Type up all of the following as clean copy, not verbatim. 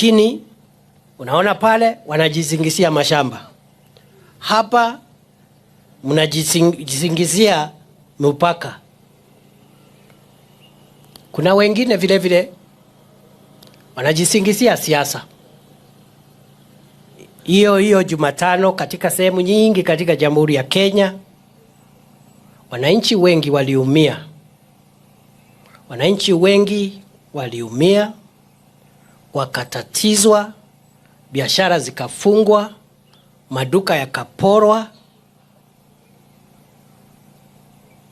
Lakini unaona pale wanajisingizia mashamba, hapa mnajisingizia mipaka. Kuna wengine vile vile wanajisingizia siasa. Hiyo hiyo Jumatano katika sehemu nyingi katika Jamhuri ya Kenya, wananchi wengi waliumia. Wananchi wengi waliumia, wakatatizwa, biashara zikafungwa, maduka yakaporwa,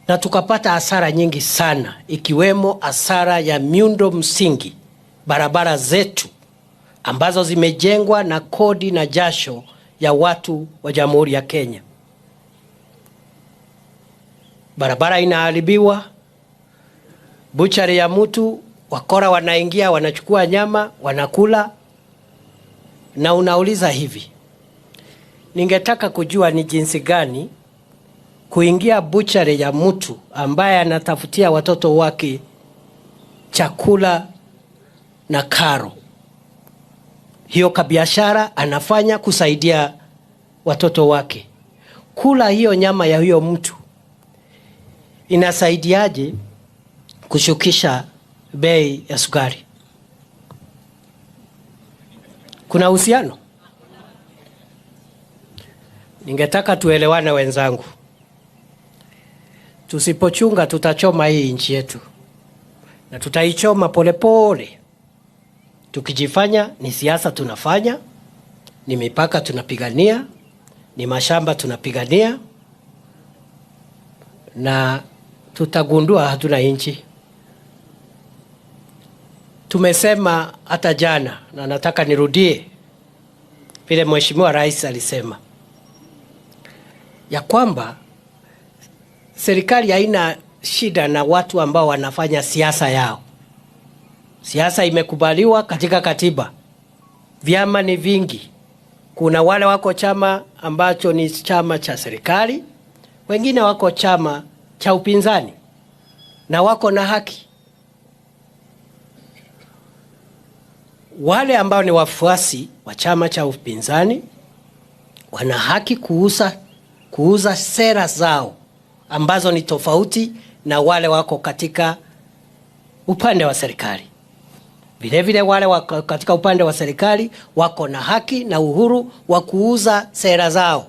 na tukapata hasara nyingi sana, ikiwemo hasara ya miundo msingi, barabara zetu ambazo zimejengwa na kodi na jasho ya watu wa Jamhuri ya Kenya. Barabara inaharibiwa, buchari ya mtu, wakora wanaingia, wanachukua nyama, wanakula. Na unauliza hivi, ningetaka kujua ni jinsi gani kuingia buchari ya mtu ambaye anatafutia watoto wake chakula na karo, hiyo kabiashara anafanya kusaidia watoto wake, kula hiyo nyama ya huyo mtu inasaidiaje kushukisha bei ya sukari? Kuna uhusiano? Ningetaka tuelewane wenzangu. Tusipochunga tutachoma hii nchi yetu, na tutaichoma polepole, tukijifanya ni siasa tunafanya, ni mipaka tunapigania, ni mashamba tunapigania, na tutagundua hatuna nchi. Tumesema hata jana, na nataka nirudie vile Mheshimiwa Rais alisema ya kwamba serikali haina shida na watu ambao wanafanya siasa yao. Siasa imekubaliwa katika katiba. Vyama ni vingi. Kuna wale wako chama ambacho ni chama cha serikali, wengine wako chama cha upinzani na wako na haki. Wale ambao ni wafuasi wa chama cha upinzani wana haki kuuza sera zao ambazo ni tofauti na wale wako katika upande wa serikali. Vile vile wale wako katika upande wa serikali wako na haki na uhuru wa kuuza sera zao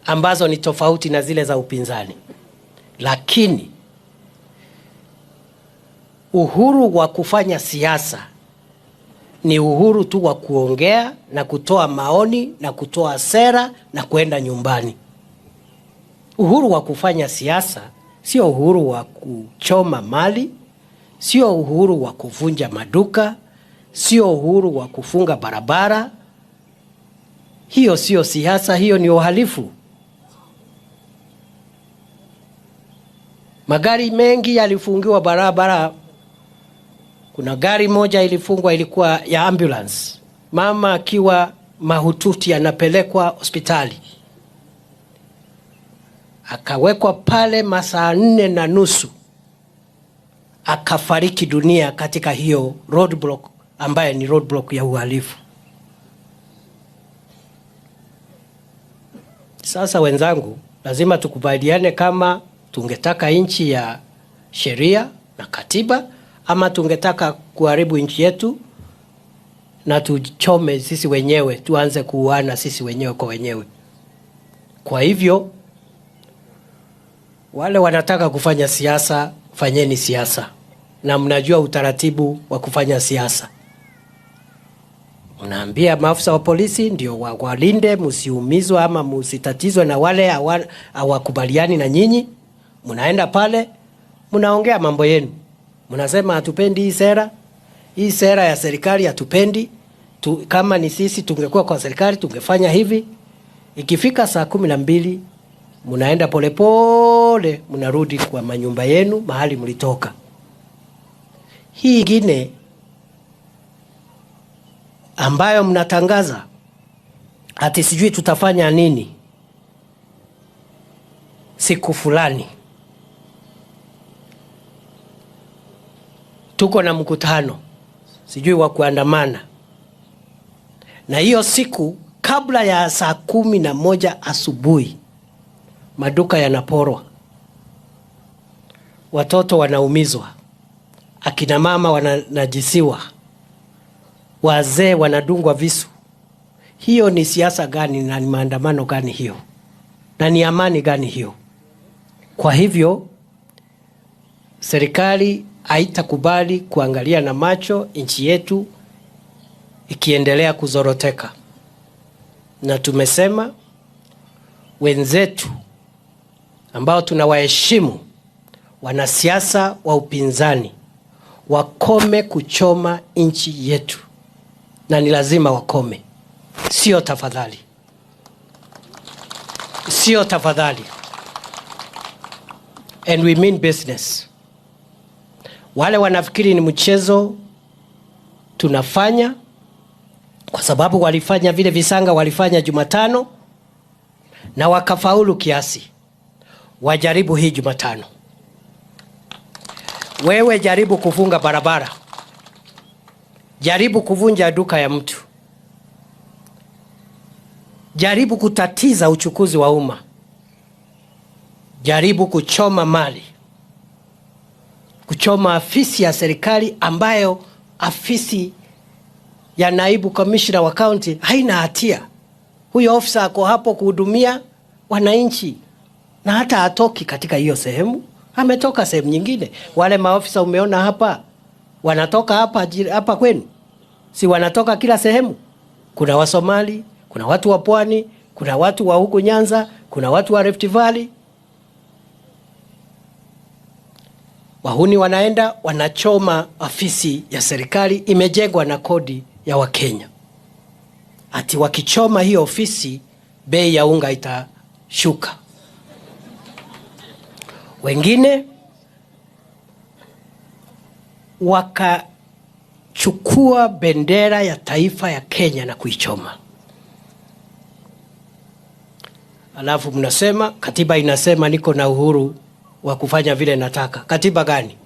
ambazo ni tofauti na zile za upinzani. Lakini uhuru wa kufanya siasa ni uhuru tu wa kuongea na kutoa maoni na kutoa sera na kwenda nyumbani. Uhuru wa kufanya siasa sio uhuru wa kuchoma mali, sio uhuru wa kuvunja maduka, sio uhuru wa kufunga barabara. Hiyo sio siasa, hiyo ni uhalifu. Magari mengi yalifungiwa barabara. Kuna gari moja ilifungwa, ilikuwa ya ambulance. Mama akiwa mahututi anapelekwa hospitali, akawekwa pale masaa 4.5, akafariki dunia katika hiyo roadblock ambaye ni roadblock ya uhalifu. Sasa wenzangu, lazima tukubaliane kama tungetaka nchi ya sheria na katiba ama tungetaka kuharibu nchi yetu na tuchome sisi wenyewe, tuanze kuuana sisi wenyewe kwa wenyewe. Kwa hivyo wale wanataka kufanya siasa, fanyeni siasa, na mnajua utaratibu wa kufanya siasa. Mnaambia maafisa wa polisi ndio walinde, msiumizwe ama msitatizwe na wale hawakubaliani na nyinyi. Mnaenda pale mnaongea mambo yenu, mnasema hatupendi hii sera, hii sera ya serikali hatupendi. Kama ni sisi tungekuwa kwa serikali tungefanya hivi. Ikifika saa 12 mnaenda polepole, mnarudi kwa manyumba yenu mahali mlitoka. Hii ingine ambayo mnatangaza ati sijui tutafanya nini siku fulani, tuko na mkutano sijui wa kuandamana. Na hiyo siku kabla ya saa 11 asubuhi, maduka yanaporwa, watoto wanaumizwa, akina mama wananajisiwa, wazee wanadungwa visu. Hiyo ni siasa gani na ni maandamano gani hiyo? Na ni amani gani hiyo? Kwa hivyo serikali haitakubali kuangalia na macho nchi yetu ikiendelea kuzoroteka, na tumesema wenzetu ambao tunawaheshimu, wanasiasa wa upinzani, wakome kuchoma nchi yetu, na ni lazima wakome, sio tafadhali, sio tafadhali. And we mean business. Wale wanafikiri ni mchezo tunafanya, kwa sababu walifanya vile visanga walifanya Jumatano na wakafaulu kiasi, wajaribu hii Jumatano. Wewe jaribu kufunga barabara, jaribu kuvunja duka ya mtu, jaribu kutatiza uchukuzi wa umma, jaribu kuchoma mali, kuchoma afisi ya serikali ambayo afisi ya naibu kamishna wa kaunti haina hatia. Huyo ofisa ako hapo kuhudumia wananchi na hata hatoki katika hiyo sehemu, ametoka sehemu nyingine. Wale maofisa umeona hapa wanatoka hapa hapa kwenu, si wanatoka kila sehemu? Kuna Wasomali, kuna watu wa pwani, kuna watu wa huku Nyanza, kuna watu wa Rift Valley. Wahuni wanaenda wanachoma afisi ya serikali imejengwa na kodi ya Wakenya. Ati wakichoma hiyo ofisi bei ya unga itashuka. Wengine wakachukua bendera ya taifa ya Kenya na kuichoma. Alafu mnasema katiba inasema niko na uhuru wa kufanya vile nataka. Katiba gani?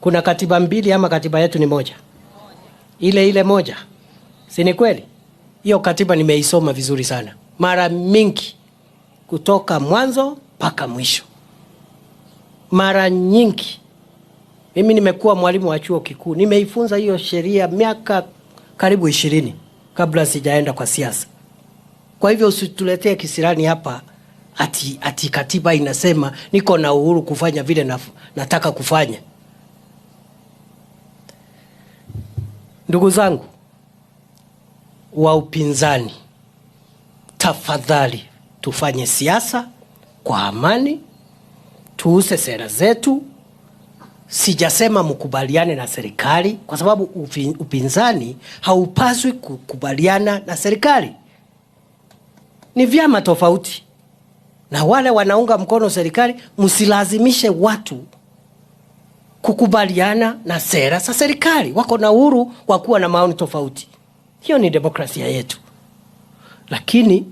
Kuna katiba mbili ama katiba yetu ni moja? Ile ile moja. Si ni kweli? Hiyo katiba nimeisoma vizuri sana mara mingi, kutoka mwanzo mpaka mwisho, mara nyingi. Mimi nimekuwa mwalimu wa chuo kikuu, nimeifunza hiyo sheria miaka karibu 20 kabla sijaenda kwa siasa. Kwa hivyo usituletee kisirani hapa ati katiba inasema niko na uhuru kufanya vile nataka kufanya. Ndugu zangu wa upinzani, tafadhali tufanye siasa kwa amani, tuuse sera zetu. Sijasema mkubaliane na serikali, kwa sababu upinzani haupaswi kukubaliana na serikali. Ni vyama tofauti. Na wale wanaunga mkono serikali, msilazimishe watu kukubaliana na sera za serikali. Wako na uhuru wa kuwa na maoni tofauti. Hiyo ni demokrasia yetu. Lakini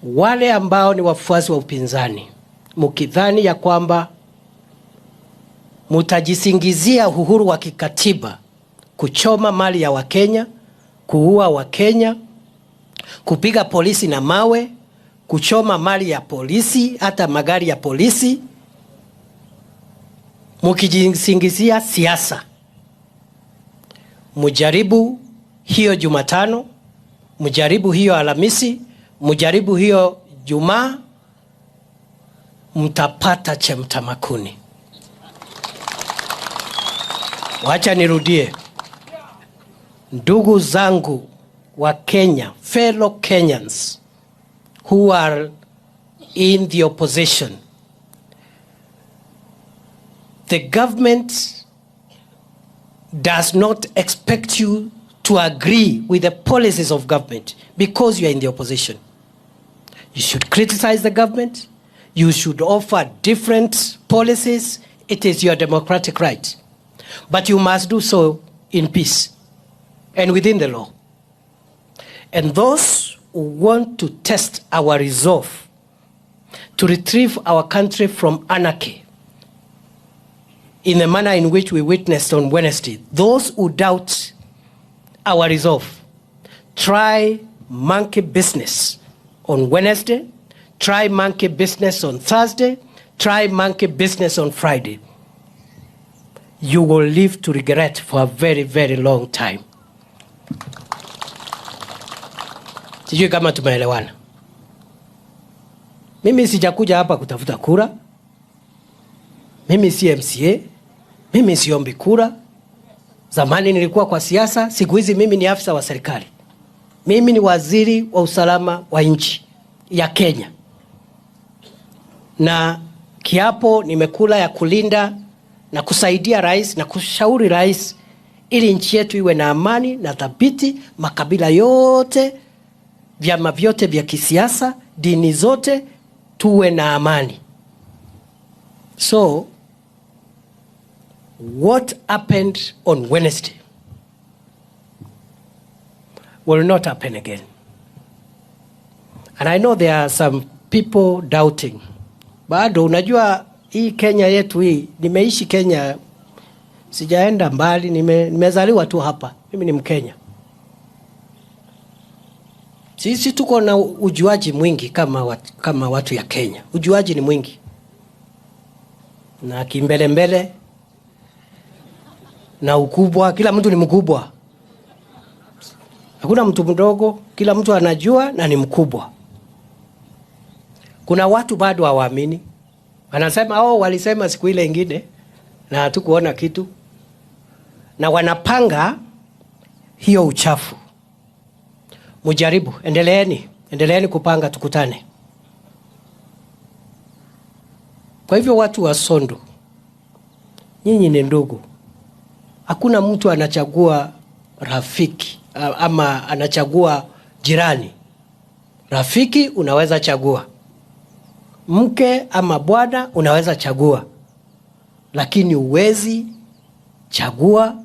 wale ambao ni wafuasi wa upinzani, mkidhani ya kwamba mutajisingizia uhuru wa kikatiba kuchoma mali ya Wakenya, kuua Wakenya, kupiga polisi na mawe, kuchoma mali ya polisi, hata magari ya polisi, mukijisingizia siasa, mujaribu hiyo Jumatano, mujaribu hiyo Alhamisi, mujaribu hiyo Jumaa, mtapata chemtamakuni. Wacha nirudie. Ndugu zangu wa Kenya, fellow Kenyans who are in the opposition, the government does not expect you to agree with the policies of government because you are in the opposition. You should criticize the government. You should offer different policies. It is your democratic right. But you must do so in peace and within the law. And those who want to test our resolve to retrieve our country from anarchy in the manner in which we witnessed on Wednesday, those who doubt Our resolve. Try monkey business on Wednesday, try monkey business on Thursday, try monkey business on Friday. You will live to regret for a very, very long time. Sijui kama tumeelewana. Mimi sijakuja hapa kutafuta kura. Mimi si MCA. Mimi siombi kura. Zamani nilikuwa kwa siasa, siku hizi mimi ni afisa wa serikali. Mimi ni waziri wa usalama wa nchi ya Kenya. Na kiapo nimekula ya kulinda na kusaidia rais na kushauri rais ili nchi yetu iwe na amani na thabiti, makabila yote, vyama vyote vya kisiasa, dini zote, tuwe na amani. So, what happened on Wednesday will not happen again. And I know there are some people doubting. Bado unajua hii Kenya yetu hii, nimeishi Kenya, sijaenda mbali, nimezaliwa tu hapa. Mimi ni Mkenya. Sisi tuko na ujuaji mwingi kama watu ya Kenya. Ujuaji ni mwingi. Na kimbelembele na ukubwa, kila mtu ni mkubwa. Hakuna mtu mdogo, kila mtu anajua na ni mkubwa. Kuna watu bado hawaamini. Wanasema, oh, walisema siku ile ingine na hatukuona kitu. Na wanapanga hiyo uchafu. Mujaribu, endeleeni, endeleeni kupanga, tukutane. Kwa hivyo watu wa Sondu, nyinyi ni ndugu. Hakuna mtu anachagua rafiki ama anachagua jirani. Rafiki unaweza chagua. Mke ama bwana unaweza chagua. Lakini huwezi chagua